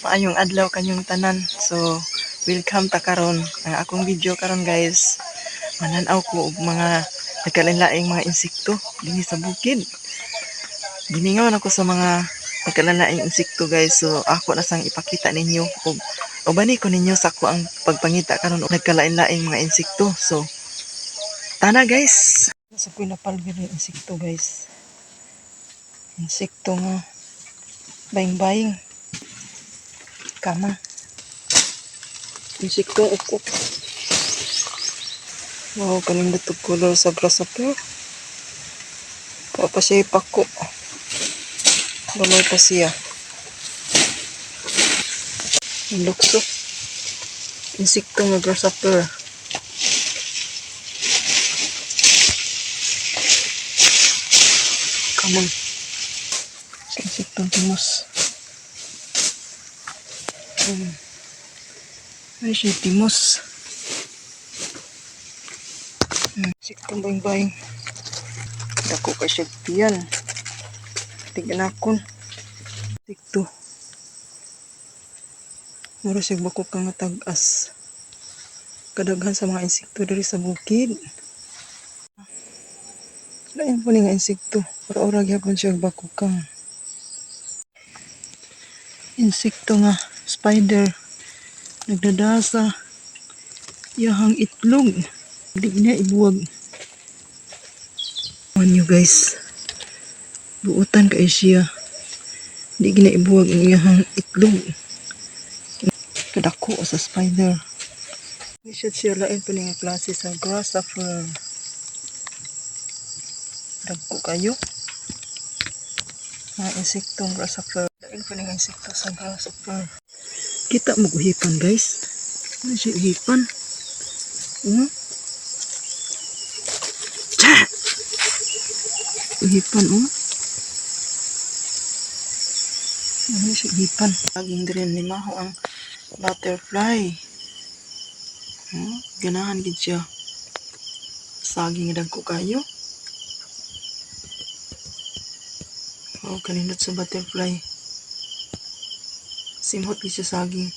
Maayong adlaw kanyong tanan. So, welcome ta karon. Ang akong video karon, guys, mananaw ko og mga nagkalain-laing mga insekto dinhi sa bukid. Gimingaw ako sa mga nagkalain-laing insekto, guys. So, ako na sang ipakita ninyo og ubani ko ninyo sa ako ang pagpangita karon og nagkalain-laing mga insekto. So, tana, guys. Sa ko'y napalgir yung insekto, guys. Insekto nga baying-baying. Kama. Insekto ukok. Wow, kanindot og color sa grasshopper. Wa pa siya pako. Gamay pa siya. Ang lukso. Insekto nga grasshopper. Kamang. Insektong timos. Ano siya, timos. Insektong baying-baying. Dako ka siya tiyan. Tignan. Insekto. Mura siya bako ka nga tag-as. Kadaghan sa mga insekto diri sa bukid. Lain po ni nga insekto. Ora-ora gyapon siya bako kang. Insekto nga spider. Nagdadasa iyahang itlog. Di niya ibuwag. Ano, guys? Buutan kay siya. Di gina ibuwag ang iyahang itlog. Kadako sa spider. Ni siya siya lain pa ni nga klase sa grasshopper. Dagko kayo. Mga insektong grasshopper. Lain pa ni nga insekto sa grasshopper. Kita mo uhipan, guys. Ano siya uhipan? Tsa! Uhipan, oh. Ano siya uhipan? Laging din ni Maho ang butterfly. Ganahan gid siya. Saging nga dagko kayo. Oh, kanindot sa butterfly. Simhot gid siya saging.